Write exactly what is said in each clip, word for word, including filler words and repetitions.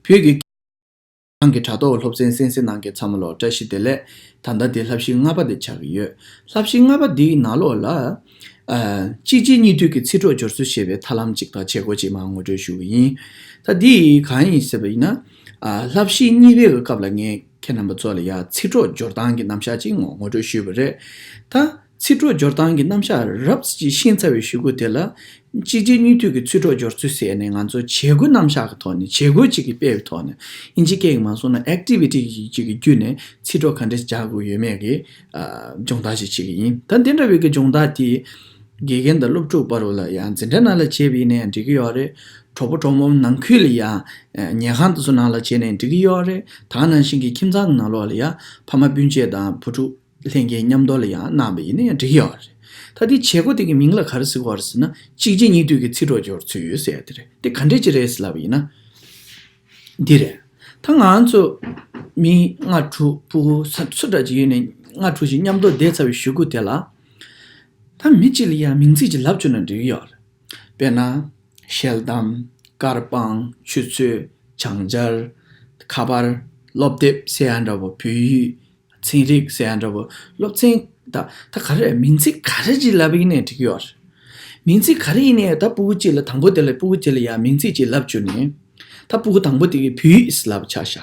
བོད་ཀྱི་ཁང་གི་དྲ་ཐོག་སློབ་ཚན་གསན་གཟིགས་གནང་མཁན་ཚང་མ་ལ་བཀྲ་ཤིས་བདེ་ལེགས། ད་ལྟ་དེ་བསླབ་གཞི་ལྔ་པ་དེ་ཆགས་ཀྱི་ཡོད། བསླབ་གཞི་ལྔ་པ་འདིའི་ནང་ལོགས་ལ། ཨ། གཅིག་རྗེས་གཉིས་མཐུད་ཀྱི་ཚིག་གྲོགས་སྦྱོར་ཚུལ་ཞེས་པའི་ཐབས་ལམ་གཅིག་དང་བྱེད་སྒོ་གཅིག་མར་ངོ་སྤྲོད་ཞུ་གི་ཡིན། ད་འདི་གང་ཡིན་ཟེར་བ་ཡིན་ན། ཨ། བསླབ་གཞི་གཉིས་པའི་སྐབས་ལ་ངས་ཁྱེད་རྣམ་པ་ཚོ་ལ་ཡང་ཚིག་གྲོགས་སྦྱོར་སྟངས་ཀྱི་རྣམ་གཞག་ཅིག་ངོ་ངོ་སྤྲོད་ཞུས་པ་རེད། ད་ཚིག་གྲོགས་སྦྱོར་སྟངས་ཀྱི་རྣམ་གཞག་རབ་ཙམ་ཅིག་ཤེས་ཚར་བའི་གཞུག་གུ་དེ་ལ། གཅིག་རྗེས་གཉིས་མཐུད་ཀྱི་ཚིག་གྲོགས་སྦྱོར་ཚུལ་ཟེར་ནས་ང་ཚོ་བྱེད་སྒོ་རྣམ་གཞག་གི་ཐོག་ནས་བྱེད་སྒོ་གཅིག་གི་སྤེལ་བའི་ཐོག་ནས། ཨིན་ཇི་སྐད་ཀྱི་མ་སོང་ན་ཨེག་ཊི་བི་ཊི་གཅིག་གི་བརྒྱུད་ནས་ཚིག་གྲོགས་ག་འདྲས་སྦྱར་དགོས་ཡོད་མེད་ཀྱི། ཨ། སྦྱོང་བརྡར་ཞིག་བྱེད་ཀྱི་ཡིན། ད་འདི་འདྲ་བའི་གི་སྦྱོང་བརྡར་དེ་དགེ་རྒན་དང་སློབ་ཕྲུག་བར་ལ་ཡང་འཛིན་གྲྭ་ནང་ལ་བྱས་པ་ཡིན་ན་ཡང་འགྲིག་གི་ཡོད་རེད། གྲོགས་པོ་གྲོགས་མོ་ནང་ཁུལ་ལ་ཡང་ཉལ་ཁང་དེ་ཚོ་ནང་ལ་བྱས་ནས་འགྲིག་གི་ཡོད་རེད། ད་ནང་བཞིན་གྱི་ཁྱིམ་ཚང་གི་ནང་ལོགས་ལ་ཡང་ཕ་མ་སྤུན་མཆེད་དང་བུ་ཕྲུག་ལྷན་རྒྱས་མཉམ་དུ་ལ་ཡང་གནང་བ་ཡིན་ན་ཡང་འགྲིག་གི་ཡོད་རེད། ད་དེ་བྱེད་སྒོ་དེ་གི་མིང་ལ་ག་རེ་ཟེར་གྱི་ཡོད་རེད་ཟེར་ན། གཅིག་རྗེས་གཉིས་མཐུད་ཀྱི་ཚིག་གྲོགས་སྦྱོར་ཚུལ་ཟེར་ཡ་དེ་རེད། དེ་ག་འདྲས་ཅིག་རེད་ཟེར་ལབ་པ་ཡིན་ན། འདི་རེད། ད་ང་ཚོ་མི་ལྔ་དྲུག་ཕྲུ་གུ་ས་སུ་འདྲ་ཅིག་ཡོད་ནས་ལྔ་དྲུག་ཅིག་མཉམ་དུ་བསྡད་ཚར་བའི་གཞུག་གུ་དེ་ལ། ད་མི་གཅིག་ལ་ཡང་མིང་ཚིག་ཅིག་ལབ་བཅུག་ན་འགྲིག་གི་ཡོད་རེད། དཔེར་ན། ཞལ་གདམས། དཀར་སྤང་། ཆུ་ཚོད། བྱང་ཆར། ཁ་པར། སློབ་དེབ་ཟེར་ཡ་འདྲ་བོ། བོད་ཡིག་ཚན་རིག་ཟེར་ཡ་འདྲ་བོ། སློབ་ཚན། ད་ད་ག་རེ་མིང་ཚིག་ག་རེ་ཅིག་ལབ་ཡིན་ནའི་འགྲིག་གི་ཡོད་རེད། མིང་ཚིག་ག་རེ་ཡིན་ནའི་ད་ཕྲུ་གུ་གཅིག་ལ་དང་པོ་དེ་ལ་ཕྲུ་གུ་གཅིག་ལ་ཡང་མིང་ཚིག་ཅིག་ལབ་བཅུག་ནས། ད་ཕྲུ་གུ་དང་པོ་དེ་གིས་བོད་ཡིག་ལབ་ཆ་བཞག་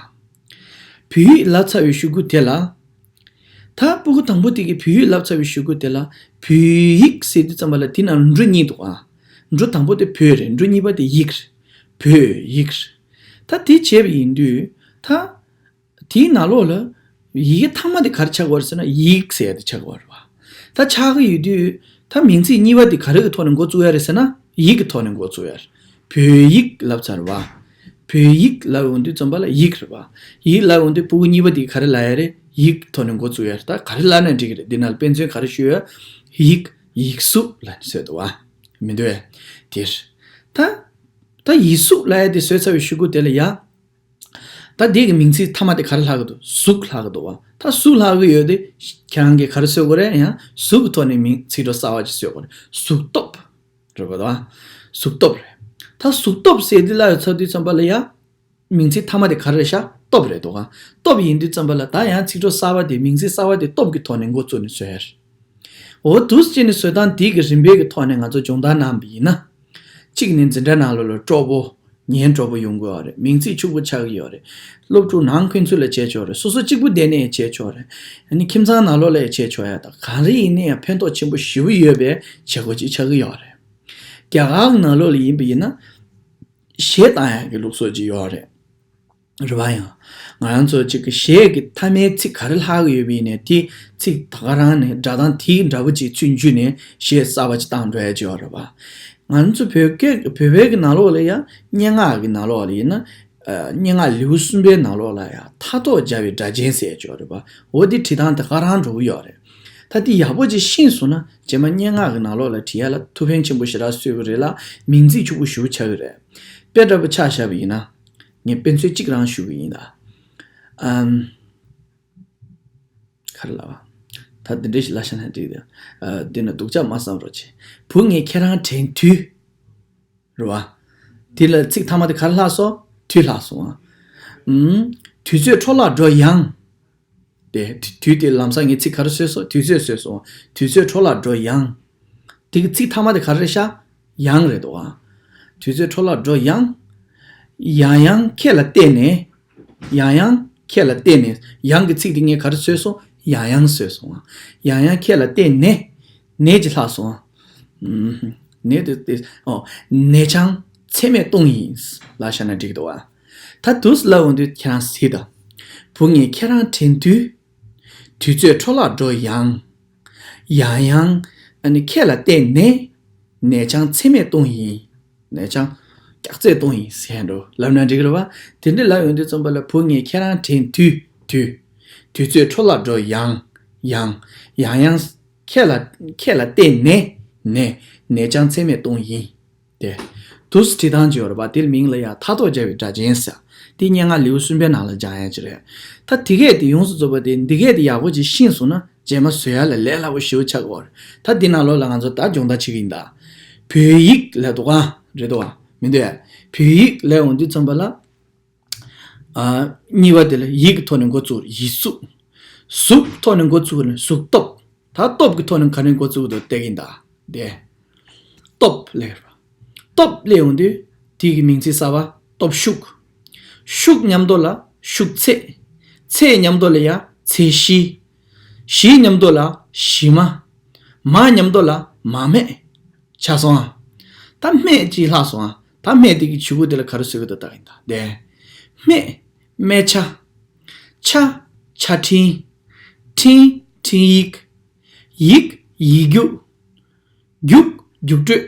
བོད་ཡིག་ལབ་ཚར་བའི་གཞུག་གུ་དེ་ལ། ད་ཕྲུ་གུ་དང་པོ་དེ་གིས་བོད་ཡིག་ལབ་ཚར་བའི་གཞུག་གུ་དེ་ལ། བོད་ཡིག་ཟེར་དུས་ཙམ་པ་ལ་དེ་ནང་འགྲོ་གཉིས་འདུག་ཨ། འགྲོ་དང་པོ་དེ་བོད་རེད། འགྲོ་གཉིས་པ་དེ་ཡིག་རེད། བོད་ཡིག་རེད། ད་དེ་བྱས་པ་ཡིན་དུས་ད། དེའི་ནང་ལོགས་ལ། ཡི་གེ་མཐའ་མ་དེ་ག་རེ་ཆགས་ཀྱི་ཡོད་རེད་ཟེར་ན་ཡིག་ཟེར་ཡ་དེ་ཆགས་ཀྱི་ཡོད་རེད་བ། ད་ཆགས་ཀྱི་ཡོད་དུས། ད་མིང་ཚིག་གཉིས་པ་དེ་ག་རེ་གི་ཐོག་ནས་འགོ་བཙུགས་ཡ་རེད་ཟེར་ན་ཡིག་གི་ཐོག་ནས་འགོ་བཙུགས་ཡ་རེད། བོད་ཡིག་ལབ་ཚར་བ། བོད་ཡིག་ལབ་ཡོང་དུས་ཙམ་པ་ལ་ཡིག་རེད་བ། ཡིག་ལབ་ཡོང་དུས་ཕྲུ་གུ་གཉིས་པ་དེ་ག་རེ་ལབ་ཡ་རེད། ཡིག་གི་ཐོག་ནས་འགོ་བཙུགས་ཡ་རེད། ད་ག་རེ་ལབ་ན་འགྲིག་གི་རེད། འདི་ནང་ལ་དཔེ་མཚོན་ག་རེ་ཞུ་ཡ། ཡིག་ཡིག་གཟུགས་ལབ་ནས་བཟོས་འདུག་བ། མི་འདུག་བས། དེ་རེད། ད། ད་ཡིག་གཟུགས་ལབ་ཡ་དེ་བཟོས་ཚར་བའི་གཞུག་གུ་དེ་ལ་ཡ། ད་འདི་གི་མིང་ཚིག་མཐའ་མ་དེ་ག་རེ་ལྷག་གི་འདུག་གཟུགས་ལྷག་གི་འདུག་བ། ད་གཟུགས་ལྷག་གི་ཡོད་དེ། ཁྱེད་རང་གིས་ག་རེ་བཟོ་དགོས་རེད། ཡང་གཟུགས་ཀྱི་ཐོག་ནས་མིང་ཚིག་གྲོགས་གསར་བ་ཅིག་བཟོ་དགོས་རེད། གཟུགས་སྟོབས། རེད་པ་ད། གཟུགས་སྟོབས་རེད། ད་གཟུགས་སྟོབས་ཟེར་དེ་ལ་ཡོད་ཚར་དུས་ཙམ་པ་ལ་ཡ། མིང་ཚིག་མཐའ་མ་དེ་ག་རེ་རེད་ཤག་སྟོབས་རེད་འདུག་ག་སྟོབས་ཡིན་དུས་ཙམ་པ་ལ་ད་ཡང་ཚིག་གྲོགས་གསར་བ་དེ། མིང་ཚིག་གསར་བ་དེ་སྟོབས་ཀྱི་ཐོག་ནས་འགོ་བཙུགས་ནས་བཟོས་ཡ་རེད། འོ་འདུག་སེ་བྱས་ནས་བཟོ་སྟངས་དེ་གི་རིམ་པའི་གི་ཐོག་ནས་ང་ཚོ་སྦྱོང་བརྡར་གནང་བ་ཡིན་ན། གཅིག་ནི་འཛིན་གྲྭ་ནང་ལོགས་ལ་སྤྲོ་པོ། ཉན་སྤྲོ་པོ་ཡོང་གི་ཡོད་རེད། མིང་ཚིག་ཕྱུག་པོ་ཆགས་ཀྱི་ཡོད་རེད། སློབ་ཕྲུག་ནང་འཁོན་ཚུལ་ལ་བྱས་ཆོག་རེད། སོ་སོ་གཅིག་པུ་བསྡད་ནས་བྱས་ཆོག་རེད། ཨ་ནི་ཁྱིམ་ཚང་ནང་ལོགས་ལ་ཡང་བྱས་ཆོག་ཡ་དང་། གང་རེ་ཡིན་ནའི་ཡང་ཕན་ཐོགས་ཆེན་པོ་ཞེ་པོ་ཡོད་པའི་བྱེད་སྒོ་ཅིག་ཆགས་ཀྱི་ཡོད་རེད། རྒྱ་གར་གྱི་ནང་ལོགས་ལ་ཡིན་པ་ཡིན་ན། གཞས་བཏང་ཡག་གི་ལུགས་སྲོལ་ཅིག་ཡོད་རེད། རེད་པ། ཡང་། ང་རང་ཚོ་གཅིག་གི་གཞས་ཀྱི་མཐའ་མའི་ཚིག་ག་རེ་ལྷག་གི་ཡོད་པ་ཡིན་ནའི་དེ་ཚིག་ད་ག་རང་ནས་སྒྲ་གདངས་དེའི་འདྲ་པོ་ཅིག་ཚུར་འཇུས་ནས་གཞས་གསར་པ་ཅིག་བཏང་འགྲོ་ཡ་ཅིག་ཡོད་རེད་པ། ང་ཚོ་བོད་སྐད་བོད་པའི་གི་ནང་ལོགས་ལ་ཡང་སྙན་ངག་གི་ནང་ལོགས་ལ་ཡིན་ན། ཨ། སྙན་ངག་ལེའུ་གསུམ་པའི་ནང་ལོགས་ལ་ཡང་མཐའ་ཐོག་སྦྱར་བའི་སྒྲ་གཅན་ཟེར་ཡ་ཅིག་ཡོད་རེད་པ། འོ་དེ་བྲིས་སྟངས་དེ་ག་རང་འགྲོ་གི་ཡོད་རེད། ད་དེ་ཡག་པོ་ཅིག་ཤེས་སོང་ན་རྗེས་མ་སྙན་ངག་གི་ནང་ལོགས་ལ་བྲིས་ཡ་ལ་ཐུགས་ཕན་ཆེན་པོ་ཞེ་དྲག་གསོས་ཀྱི་རེད་ལ། མིང་ཚིག་ཕྱུག་པོ་ཞེ་པོ་ཆགས་ཀྱི་རེད། དཔེ་འདྲ་པོ་ཆ་བཞག་པ་ཡིན་ན། ངས་དཔེ་མཚོན་གཅིག་རང་ཞུ་གི་ཡིན་ད། ཨམ། ག་རེ་ལབ་པ། ད་འདི་འདྲ་ཞིག་ལབ་བཞག་ན་འགྲིག་གི་རེད། ཨ། འདི་ན་སྡུག་ཅག་མ་བསམ་རོགས་བྱེད། བུ་ངས་ཁྱེད་རང་དྲན་དུས། རེད་པ། དེ་ལ་ཚིག་མཐའ་མ་དེ་ག་རེ་ལྷག་སོང་། དུས་ལྷག་སོང་ཨ། ཨུམ། དུས་ཚོད་འཕྲོ་བརླག་འགྲོ་ཡང་། དེ་དུས་དེ་ལམ་སང་ངས་ཚིག་ག་རེ་བཟོས་སོང་། དུས་ཚོད་བཟོས་སོང་། དུས་ཚོད་འཕྲོ་བརླག་འགྲོ་ཡང་། དེ་གི་ཚིག་མཐའ་མ་དེ་ག་རེ་རེད་ཤག་ཡང་རེད་འདུག་ཨ། དུས་ཚོད་འཕྲོ་བརླག་འགྲོ་ཡང་། ཡང་ཡང་ཁྱེད་ལ་བལྟས་ནས། ཡང་ཡང་ཁྱེད་ལ་བལྟས་ནས། ཡང་གི་ཚིག་དེ་ངས་ག་རེ་བཟོས་སོང་། ཡང་ཡང་བཟོས་སོང་ཨ། ཡང་ཡང་ཁྱེད་ལ་བལྟས་ནས། ནས་ཅིག་ལྷག་སོང་ཨ། ཨུམ། ནས་དེ་དེ། ཨོ། ནས་ཀྱང་ཚད་མས་སྟོང་ཡིན་ལབ་བཞག་ན་འགྲིག་འདུག་ཨ། ད་འདུག་སེ་ལབ་འོང་དུས་ཁྱེད་རང་གཟིགས་དང་། བུ་ངས་ཁྱེད་རང་དྲན་དུས། དུས་ཚོད་འཕྲོ་བརླག་འགྲོ་ཡང་། ཡང་ཡང་། ཨ་ནི་ཁྱེད་ལ་བལྟས་ནས། ནས་ཀྱང་ཚད་མས་སྟོང་ཡིན། ནས་ཀྱང་། སྐྱག་རྫས་སྟོང་ཡིན་ཟེར་འགྲོ་ལབ་ན་འགྲིག་གི་རེད་པ། དེ་འདྲ་ལབ་ཡོང་དུས་ཙམ་པ་ལ་བུ་ངས་ཁྱེད་རང་དྲན་དུས། དུས། དུས་ཚོད་འཕྲོ་བརླག་འགྲོ་ཡང་། ཡང་། ཡང་ཡང་། ཁྱེད་ལ། ཁྱེད་ལ་བལྟས་ནས། ནས། ནས་ཀྱང་ཚད་མས་སྟོང་ཡིན། དེ། འདུག་སེ་བྲིས་སྟངས་ཅིག་ཡོད་རེད་པ། དེ་ལ་མིང་ལ་ཡང་མཐའ་ཐོག་སྦྱར་བའི་སྒྲ་གཅན་ཟེར། དེ་སྙན་ངག་ལེའུ་གསུམ་པའི་ནང་ལ་སྦྱང་ཡ་ཅིག་རེད། ད་དེ་གས་དེ་ཡོངས་སུ་རྫོགས་པ་དེ་འདི་གས་དེ་ཡག་པོ་ཅིག་ཤེས་སོང་ན་རྗེས་མ་བཟོ་ཡ་ལ་ལས་སླ་པོ་ཞེ་པོ་ཆགས་ཀྱི་ཡོད་རེད། ད་འདི་ནང་ལོགས་ལ་ང་ཚོ་ད་སྦྱོང་བརྡར་བྱེད་ཀྱི་ཡིན་ད། བོད་ཡིག་ལབ་འདུག་ག་རེད་འདུག་ག་མི་འདུག་ཡ། བོད་ཡིག་ལབ་འོང་དུས་ཙམ་པ་ལ། ཨ། གཉིས་པ་དེ་ལ་ཡིག་གི་ཐོག་ནས་འགོ་བཙུགས། ཡིག་གཟུགས། གཟུགས་ཐོག་ནས་འགོ་བཙུགས་ནས་གཟུགས་སྟོབས། ད་སྟོབས་ཀྱི་ཐོག་ནས་ག་ནས་འགོ་བཙུགས་འདུག་བལྟ་གིན་གདའ། དེ་སྟོབས་ལས། སྟོབས་ལས་ཡོང་དུས་དེ་གི་མིང་ཚིག་གསར་པ་སྟོབས་ཤུགས། ཤུགས་མཉམ་དུ་ལ་ཤུགས་ཚད། ཚད་མཉམ་དུ་ལ་ཡ་ཚད་གཞི། གཞི་མཉམ་དུ་ལ་གཞི་མ། མ་མཉམ་དུ་ལ་མ་སྨད། ཆགས་སོང་ཨ། ད་སྨད་ཅིག་ལྷག་སོང་ཨ། ད་སྨད་དེ་གི་ཇུས་འགོད་དེ་ལ་ག་རེ་བཟོ་གི་འདུག་བལྟ་གིན་གདའ། དེ་སྨད། སྨད་ཆ། ཆ། ཆ་འཕྲིན། འཕྲིན། འཕྲིན་ཡིག་ཡིག་ཡིག་རྒྱུགས། རྒྱུགས། རྒྱུགས་སྤྲོད།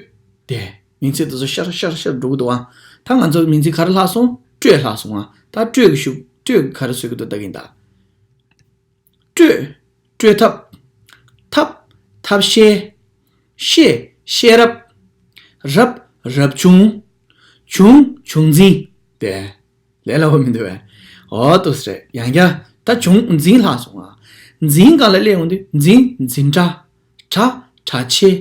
དེ་མིང་ཚིག་དེ་ཚོ་ཤར་ཤར་ཤར་འགྲོ་གི་འདུག་ཨ། ད་ང་ཚོ་མིང་ཚིག་ག་རེ་ལྷག་སོང་། སྤྲོད་ལྷག་སོང་ཨ། ད་སྤྲོད་ཀྱི་ཤུགས། སྤྲོད་ཀྱི་ག་རེ་བཟོ་གི་འདུག་བལྟ་གིན་གདའ། སྤྲོད། སྤྲོད་ཐབས། ཐབས། ཐབས་ཤེས། ཤེས། ཤེས་རབ། རབ། རབ་བྱུང་། བྱུང་། བྱུང་འཛིན། དེ་ལས་སླ་པོ་མི་འདུག་བས། འོ་ཏོ་སི་རེད། ཡང་བསྐྱར་ད་བྱུང་འཛིན་ལྷག་སོང་ཨ། འཛིན་གང་ལ་སླེབས་ཡོང་དུས་འཛིན། འཛིན་གྲྭ། གྲྭ། གྲྭ་ཆས།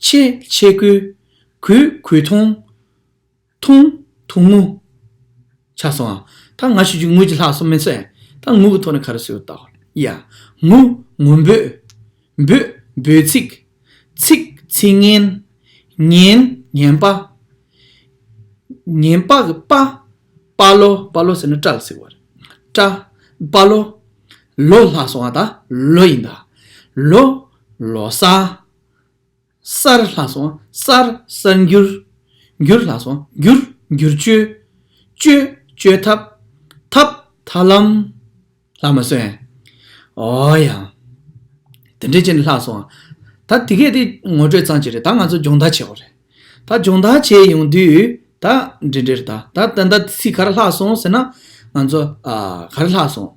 ཆས། ཆས་གོས། གོས། གོས་ཐུང་། ཐུང་། ཐུང་ངུ། ཆགས་སོང་ཨ། ད་ང་ཞུ་རྒྱུ་ངུ་ཅིག་ལྷག་སོང་མིན་སོང་། ད་ངུ་གི་ཐོག་ནས་ག་རེ་བཟོས་ཡོད་བལྟ། ཡ། ངུ། ངུ་འབོད། འབོད། འབོད་ཚིག་ཚིག་ཚིག་ངན། ངན། ངན་པ། ངན་པ་གི་པ། པ་ལོ། པ་ལོ་ཟེར་ན་སྐྲ་ལ་ཟེར་བ་རེད། སྐྲ། པ་ལོ། ལོ་ལྷག་སོང་ཨ། ད་ལོ་ཡིན་ད། ལོ། ལོ་གསར། གསར་ལྷག་སོང་། གསར། གསར་འགྱུར། འགྱུར་ལྷག་སོང་། འགྱུར། འགྱུར་བཅོས། བཅོས། བཅོས་ཐབས། ཐབས། ཐབས་ལམ། ལྷག་མ་སོང་། ཨོ་ཡ། དེ་འདྲས་བྱས་ནས་ལྷག་སོང་། ད་དེ་གས་དེ་ངོ་སྤྲོད་ཙམ་ཅིག་རེད། ད་ང་ཚོ་སྦྱོང་བརྡར་བྱེད་དགོས་རེད། ད་སྦྱོང་བརྡར་བྱས་ཡོང་དུས་ད་འདི་འདྲས་རེད། ད་ད་ད་ད་ཚིག་ག་རེ་ལྷག་སོང་ཟེར་ན། ང་ཚོ་ཨ་ག་རེ་ལྷག་སོང་།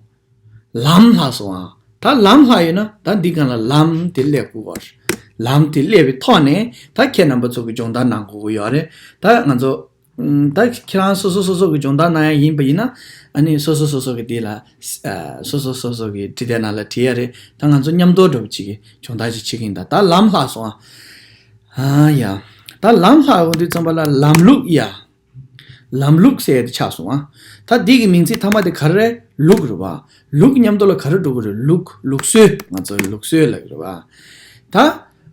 ལམ་ལྷག་སོང་ཨ། ད་ལམ་ལྷག་ཡོད་ན་ད་འདི་སྒང་ལ་ལམ་དེ་སླེབས་དགོས་པ་རེད། ལམ་དེ་སླེབས་པའི་ཐོག་ནས་ད་ཁྱེད་རྣམ་པ་ཚོ་གི་སྦྱོང་བརྡར་གནང་དགོས་ཀྱི་ཡོད་རེད། ད་ང་ཚོ་ཨམ། ད་ཁྱེད་རང་སོ་སོ་སོ་སོ་གི་སྦྱོང་བརྡར་གནང་ཡ་ཡིན་པ་ཡིན་ན། ཨ་ནི་སོ་སོ་སོ་སོ་གི་དེ་ལ་ཨ། སོ་སོ་སོ་སོ་གི་འབྲི་དེབ་ནང་ལ་བྲིས་ཡ་རེད། ད་ང་ཚོ་མཉམ་དུ་འགྲོ་བ་ཅིག་གི་སྦྱོང་བརྡར་ཅིག་བྱེད་ཀྱི་ཡིན། ད་ད་ལམ་ལྷག་སོང་ཨ། ཨ་ཡ། ད་ལམ་ལྷག་ཡོང་དུས་ཙམ་པ་ལ་ལམ་ལུགས་ཡ། ལམ་ལུགས་ཟེར་ཡ་དེ་ཆགས་སོང་ཨ། ད་འདི་གི་མིང་ཚིག་མཐའ་མ་དེ་ག་རེ་རེད། ལུགས་རེད་བ། ལུགས་མཉམ་དུ་ལ་ག་རེ་འགྲོ་གི་རེད། ལུགས། ལུགས་སྲོལ། ང་ཚོ་ལུགས་སྲོལ་ལབ་ཀྱི་རེད་བ། ད་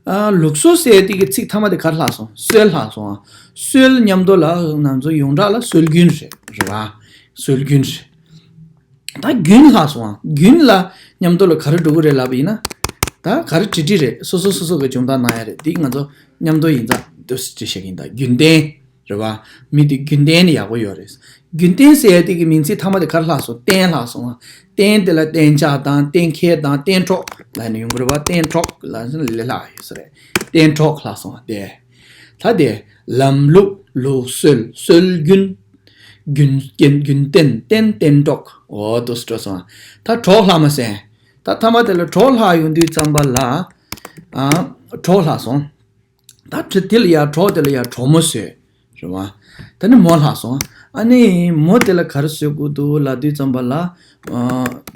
ཨ། ལུགས་སྲོལ་ཟེར་ཡ་དེ་གི་ཚིག་མཐའ་མ་དེ་ག་རེ་ལྷག་སོང་། སྲོལ་ལྷག་སོང་ཨ། སྲོལ་མཉམ་དུ་ལ་ང་ཚོ་ཡོངས་གྲགས་ལ་སྲོལ་རྒྱུན་རེད། རེད་བ། སྲོལ་རྒྱུན་རེད། ད་རྒྱུན་ལྷག་སོང་ཨ། རྒྱུན་ལ་མཉམ་དུ་ལ་ག་རེ་འགྲོ་གི་རེད་ལབ་པ་ཡིན་ན། ད་ག་རེ་བྲིས་བྲིས་རེད། སོ་སོ་སོ་སོ་གི་སྦྱོང་བརྡར་གནང་ཡ་རེད། འདི་ང་ཚོ་མཉམ་དུ་ཡིན་ཙང་འདུག་སེ་བྲིས་བཞག་གི་ཡིན། ད་རྒྱུན་ལྡན་རེད་བ། མི་དེ་རྒྱུན་ལྡན་ནི་ཡག་པོ་ཡོད་རེད། རྒྱུན་ལྡན་ཟེར་ཡ་དེ་གི་མིང་ཚིག་མཐའ་མ་དེ་ག་རེ་ལྷག་སོང་། ལྡན་ལྷག་སོང་ཨ། ལྡན་དེ་ལ་གཏན་འཇགས་དང་གཏན་འཁེལ་དང་གཏན་གྲོགས་ལབ་ནས་ཡོང་གི་རེད་བ། གཏན་གྲོགས་ལབ་ནས་ལས་ལྷག་ཡོད་ས་རེད། གཏན་གྲོགས་ལྷག་སོང་ཨ། དེ། ད་དེ་ལམ་ལུགས། ལུགས་སྲོལ། སྲོལ་རྒྱུན། རྒྱུན་རྐྱེན། རྒྱུན་གཏན། གཏན། གཏན་གྲོགས། འོ་འདུག་སེ་འགྲོ་སོང་ཨ། ད་གྲོགས་ལྷག་མ་སོང་། ད་མཐའ་མ་དེ་ལ་གྲོགས་ལྷག་ཡོང་དུས་ཙམ་པ་ལ། ཨ། གྲོགས་ལྷག་སོང་། ད་དེ་ལ་ཡ་གྲོགས་དེ་ལ་ཡ་གྲོགས་མོ་བཟོས། རེད་བ། ད་ནི་མོ་ལྷག་སོང་། ཨ་ནི་མོ་དེ་ལ་ག་རེ་བཟོ་དགོས་འདུག་ལབ་དུས་ཙམ་པ་ལ། ཨ།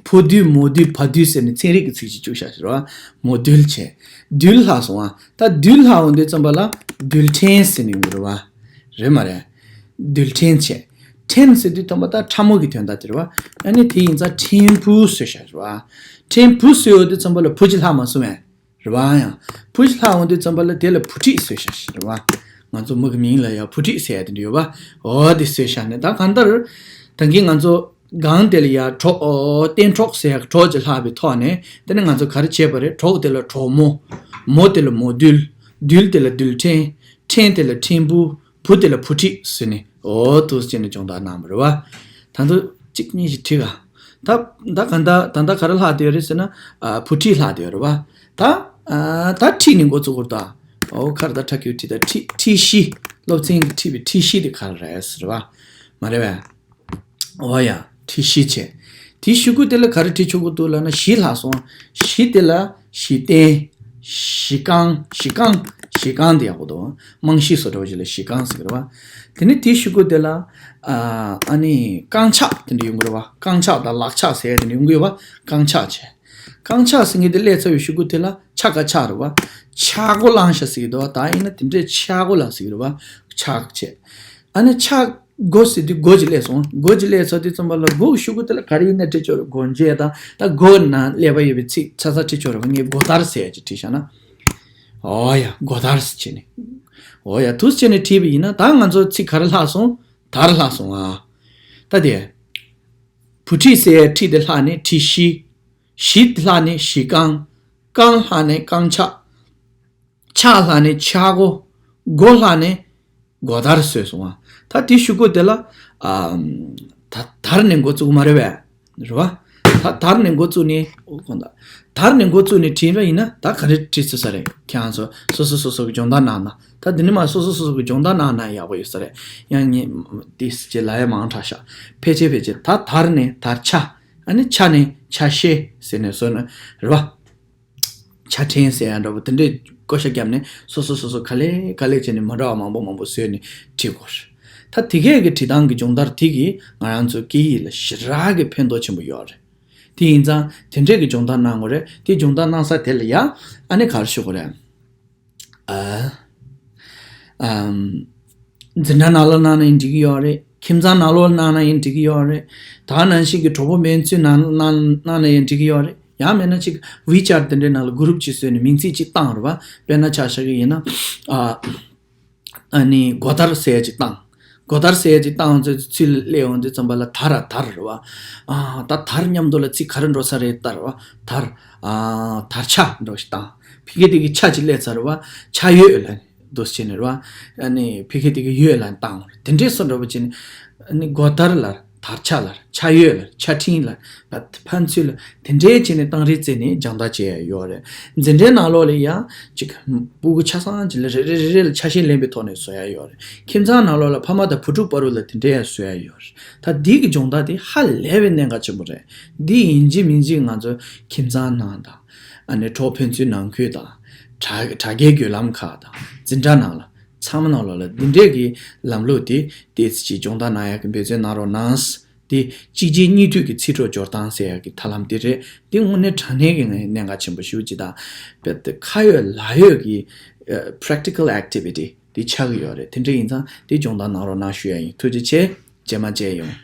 ཕོ་རྡུལ། མོ་རྡུལ། བ་རྡུལ་ཟེར་ནས་ཚན་རིག་གི་ཚིག་ཅིག་བཅུག་བཞག་རེད་བ། མོ་རྡུལ་བྱས། རྡུལ་ལྷག་སོང་ཨ། ད་རྡུལ་ལྷག་འོང་དུས་ཙམ་པ་ལ་རྡུལ་ཕྲན་ཟེར་ནས་ཡོང་གི་རེད་བ། རེད་མ་རེད། རྡུལ་ཕྲན་བྱས། ཕྲན་ཟེར་དུས་ཙམ་པ་ད་ཕྲ་མོ་གི་དོན་དག་དེ་རེད་བ། ཨ་ནི་དེ་ཡིན་ཙང་ཕྲན་བུ་བཟོས་བཞག་རེད་བ། ཕྲན་བུ་བཟོས་འོང་དུས་ཙམ་པ་ལ་བུ་གཅིག་ལྷག་མ་སོང་བས། རེད་བ། ཡང་བུ་ཞིག་ལྷག་འོང་དུས་ཙམ་པ་ལ་དེ་ལ་བུ་ཁྲིད་བཟོས་བཞག་ཞིག་རེད་བ། ང་ཚོ་མི་གི་མིང་ལ་ཡང་བུ་ཁྲིད་ཟེར་ཡ་དེ་འདྲ་ཡོད་བ། འོ་དེ་བཟོས་བཞག་ནས་ད་གང་ལྟར། ད་གིན་ང་ཚོ་སྒང་དེ་ལ་ཡང་གྲོགས། ཨོ། གཏན་གྲོགས་ཟེར་ཡ་གྲོགས་ཅིག་ལྷག་པའི་ཐོག་ནས་དེ་ནས་ང་ཚོ་ག་རེ་བྱས་པ་རེད། གྲོགས་དེ་ལ་གྲོགས་མོ། མོ་དེ་ལ་མོ་རྡུལ། རྡུལ་དེ་ལ་རྡུལ་ཕྲན། ཕྲན་དེ་ལ་ཕྲན་བུ། བུ་དེ་ལ་བུ་ཁྲིད་ཟེར་ནས། འོ་འདུག་སེ་བྱས་ནས་སྦྱོང་བརྡར་གནང་བ་རེད་བ། ད་ཚོ་གཅིག་གཉིས་ཤིག་ཁྲིད་ག་ད་ད་ག་ད་ད་ད་ག་རེ་ལྷག་བསྡད་ཡོད་རེད་ཟེར་ན། ཨ། བུ་ཁྲིད་ལྷག་བསྡད་ཡོད་རེད་བ། ད། ཨ། ད་ཁྲིད་ནས་འགོ་བཙུགས་དགོས་རེད་ད། འོ་ག་རེ་ད་ཁྲ་ཁྱུ་ཁྲིད་ད་ཁྲིད་ཁྲིད་གཞི། སློབ་ཚན་གྱི་ཁྲིད་པའི་ཁྲིད་གཞི་དེ་ག་རེ་རེད་ཟེར་བ། མ་རེད་བས། འོ་ཡ། ཁྲིད་གཞི་བྱས། དེའི་གཞུག་གུ་དེ་ལ་ག་རེ་ཁྲིད་ཆོག་གི་འདུག་ལབ་ན་གཞི་ལྷག་སོང་། གཞི་དེ་ལ་གཞི་རྟེན། གཞི་རྐང་། གཞི་རྐང་། གཞི་རྐང་དེ་ཡག་པོ་འདུག་རྨང་གཞི་བཟོ་འདྲ་བོ་ཞིག་ལ་གཞི་རྐང་ཟེར་གི་རེད་བ། དེ་ནས་དེའི་གཞུག་གུ་དེ་ལ། ཨ། ཨ་ནི་རྐང་ཆག་དེ་འདྲ་ཡོང་གི་རེད་བ། རྐང་ཆག་དང་ལག་ཆག་ཟེར་ཡ་དེ་འདྲ་ཡོང་གི་ཡོད་བ། རྐང་ཆག་བྱས། རྐང་ཆག་ཟེར་མཁན་དེ་སླེབས་ཚར་བའི་གཞུག་གུ་དེ་ལ་ཆ་ག་ཆག་རེད་བ། ཆག་སྒོ་བླངས་ཤག་ཟེར་གི་འདུག་བ། ད་ཡིན་ན་དེ་འདྲའི་ཆག་སྒོ་ལ་ཟེར་གི་རེད་བ། ཆག་བྱས། ཨ་ནི་ཆག་སྒོ་ཟེར་དུས་སྒོ་ཅིག་སླེབས་སོང་། སྒོ་ཅིག་སླེབས་ཚར་དུས་ཙམ་པ་ལ་སྒོ་གི་ཤོག་གུ་དེ་ལ་ག་རེ་ཡིན་ན་བྲིས་ཆོག་རེད། སྒོ་འབྱེད་དང་། ད་སྒོ་ནང་སླེབས་པ་ཡོད་པའི་ཚིག་ཆ་ཚང་བྲིས་ཆོག་རེད་བ། ངས་སྒོ་དར་ཟེར་ཡ་ཅིག་བྲིས་བཞག་ན། འོ་ཡ། སྒོ་དར་ཟེར་བྱས་ནས། འོ་ཡ། འདུག་སེ་བྱས་ནས་བྲིས་པ་ཡིན་ན། ད་ང་ཚོ་ཚིག་ག་རེ་ལྷག་སོང་། དར་ལྷག་སོང་ཨ། ད་དེ། བུ་ཁྲིད་ཟེར་ཡ་ཁྲིད་དེ་ལྷག་ནས་ཁྲིད་གཞི། གཞི་ལྷག་ནས་གཞི་རྐང་། རྐང་ལྷག་ནས་རྐང་ཆག། ཆག་ལྷག་ནས་ཆག་སྒོ། སྒོ་ལྷག་ནས་སྒོ་དར་བཟོས་སོང་ཨ། ད་དེ་ཤོག་གུ་དེ་ལ། ཨ། ད་དར་ནས་འགོ་བཙུགས་མ་རེད་པས། རེད་བ། ད་དར་ནས་འགོ་བཙུགས་ནས། འོ་གོང་ད། དར་ནས་འགོ་བཙུགས་ནས་བྲིས་པ་ཡིན་ན་ད་ག་རེ་བྲིས་ཚུལ་ས་རེད། ཁྱེད་རང་ཚོ་སོ་སོ་སོ་སོ་གི་སྦྱོང་བརྡར་གནང་ན། ད་འདི་ནས་མར་སོ་སོ་སོ་སོ་གི་སྦྱོང་བརྡར་གནང་ན་ཡག་པོ་ཡོད་ས་རེད། ཡང་ངས་དེ་ཅེས་ལབ་ཡ་མང་དྲགས་ཤག་ཕལ་ཆེར་ཕལ་ཆེར་ད་དར་ནས་དར་ཆ། ཨ་ནི་ཆ་ནས་ཆ་ཤས་ཟེར་ནས་བཟོས་ན་རེད་བ། ཆ་ཕྲེང་ཟེར་ཡ་འདྲ་པོ་དེ་འདྲའི་བཀོད་ཤག་བརྒྱབ་ནས་སོ་སོ་སོ་སོ་ག་ལེ་ག་ལེ་བྱས་ནས་མ་འདྲ་བ་མང་པོ་མང་པོ་བཟོས་ནས་བྲིས་དགོས་རེད། ད་དེ་གས་ཀྱི་བྲིས་སྟངས་ཀྱི་སྦྱོང་བརྡར་དེ་གིས་ང་རང་ཚོའི་སྐད་ཡིག་ལ་ཞེ་དྲག་གི་ཕན་ཐོགས་ཆེན་པོ་ཡོད་རེད། དེ་ཡིན་ཙང་དེ་འདྲས་ཀྱི་སྦྱོང་བརྡར་གནང་དགོས་རེད། དེ་སྦྱོང་བརྡར་གནང་ས་དེ་ལ་ཡ། ཨ་ནི་ག་རེ་ཞུ་དགོས་རེད། ཨ། ཨམ། འཛིན་གྲྭ་ནང་ལོགས་གནང་ན་ཡང་འགྲིག་གི་ཡོད་རེད། ཁྱིམ་ཚང་ནང་ལོགས་གནང་ན་ཡང་འགྲིག་གི་ཡོད་རེད། ད་ག་ནང་བཞིན་གྱི་གྲོགས་པོ་ཕན་ཚུན་ནང་གནང་ན་ཡང་འགྲིག་གི་ཡོད་རེད། ཡང་མེད་ན་ཅིག་ཝི་ཆེ་ཊི་དེ་འདྲའི་ནང་ལ་གུ་རུབ་ཅིག་བཟོས་ནས་མིང་ཚིག་ཅིག་བཏང་རེད་བ། དཔེར་ན་ཆ་བཞག་གི་ཡིན་ན། ཨ། ཨ་ནི་སྒོ་དར་ཟེར་ཡ་ཅིག་བཏང་། སྒོ་དར་ཟེར་ཡ་ཅིག་བཏང་ཚེ་ཚུར་སླེབས་ཡོང་དུས་ཙམ་པ་ལ་དར་ར་དར་རེད་བ། ཨ། ད་དར་མཉམ་དུ་ལ་ཚིག་ག་རེ་འགྲོ་ས་རེད་ལྟ་རེད་བ། དར། ཨ། དར་ཆ་འདྲ་ཞིག་བཏང་། ཕ་གི་དེ་གི་ཆ་ཅིག་སླེབས་ཚར་རེད་བ། ཆ་ཡོད་ལ་འདུག་སེ་བྱས་ནས་རེད་བ། ཨ་ནི་ཕ་གི་དེ་གི་ཡོད་ལ་བཏང་། དེ་འདྲས་སོ་འདྲ་པོ་བྱས་ནས། ཨ་ནི་སྒོ་དར་ལ། དར་ཆ་ལ། ཆ་ཡོད་ལ། ཆ་ཕྲེང་ལ། ཕན་ཚུན་ལ། དེ་འདྲའི་བྱས་ནས་གཏང་རིགས་རྩེ་ནས་སྦྱང་བརྡར་བྱེད་ཡ་ཡོད་རེད། འཛིན་གྲྭའི་ནང་ལོགས་ལ་ཡང་ཅིག་སྤུ་གུ་ཆ་ཚང་ཅིག་ལ་རེ་རེ་རེ་རེ་ལ་ཆ་ཤས་ལེན་པའི་ཐོག་ནས་བཟོ་ཡ་ཡོད་རེད། ཁྱིམ་ཚང་ནང་ལོགས་ལ་ཕ་མ་དང་བུ་ཕྲུག་བར་ལ་དེ་འདྲའི་ཡ་བཟོ་ཡ་ཡོད་རེད། ད་འདི་གི་སྦྱོང་བརྡར་དེ་ཧ་ལས་པའི་གནད་འགག་ཆེན་པོ་རེད། འདི་ཡིན་གཅིག་མིན་གཅིག་ང་ཚོ་ཁྱིམ་ཚང་ནང་དང་། ཨ་ནི་གྲོགས་ཕན་ཚུན་ནང་ཁུལ་དང་། དྲ་དྲ་རྒྱའི་བརྒྱུད་ལམ་ཁག་དང་འཛིན་གྲྭ་ནང་ལ། ཚང་མ་ནང་ལོགས་ལ་འདི་འདྲས་ཀྱི་ལམ་ལུགས་དེ་ཏོག་ཙམ་ཅིག་སྦྱོང་བརྡར་གནང་ཡག་གི་འབད་བརྩོན་གནང་རོགས་གནང་། དེ་གཅིག་རྗེས་གཉིས་མཐུད་ཀྱི་ཚིག་གྲོགས་སྦྱོར་སྟངས་ཟེར་ཡག་གི་ཐབས་ལམ་དེ་རེད། དེ་དངོས་གནས་དྲང་གནས་ཀྱི་ངའི་གནད་འགག་ཆེན་པོ་ཞེ་པོ་ཅིག་དང་། རྦད་དེ་ཁ་ཡོད་ལག་ཡོད་ཀྱི་ཨ་practical activity དེ་ཆགས་ཀྱི་ཡོད་རེད། དེ་འདྲ་ཡིན་ཙང་དེ་སྦྱོང་བརྡར་གནང་རོགས་གནང་ཞུ་ཡ་ཡིན། ཐུགས་རྗེ་ཆེ། རྗེས་མ་མཇལ་ཡོང་།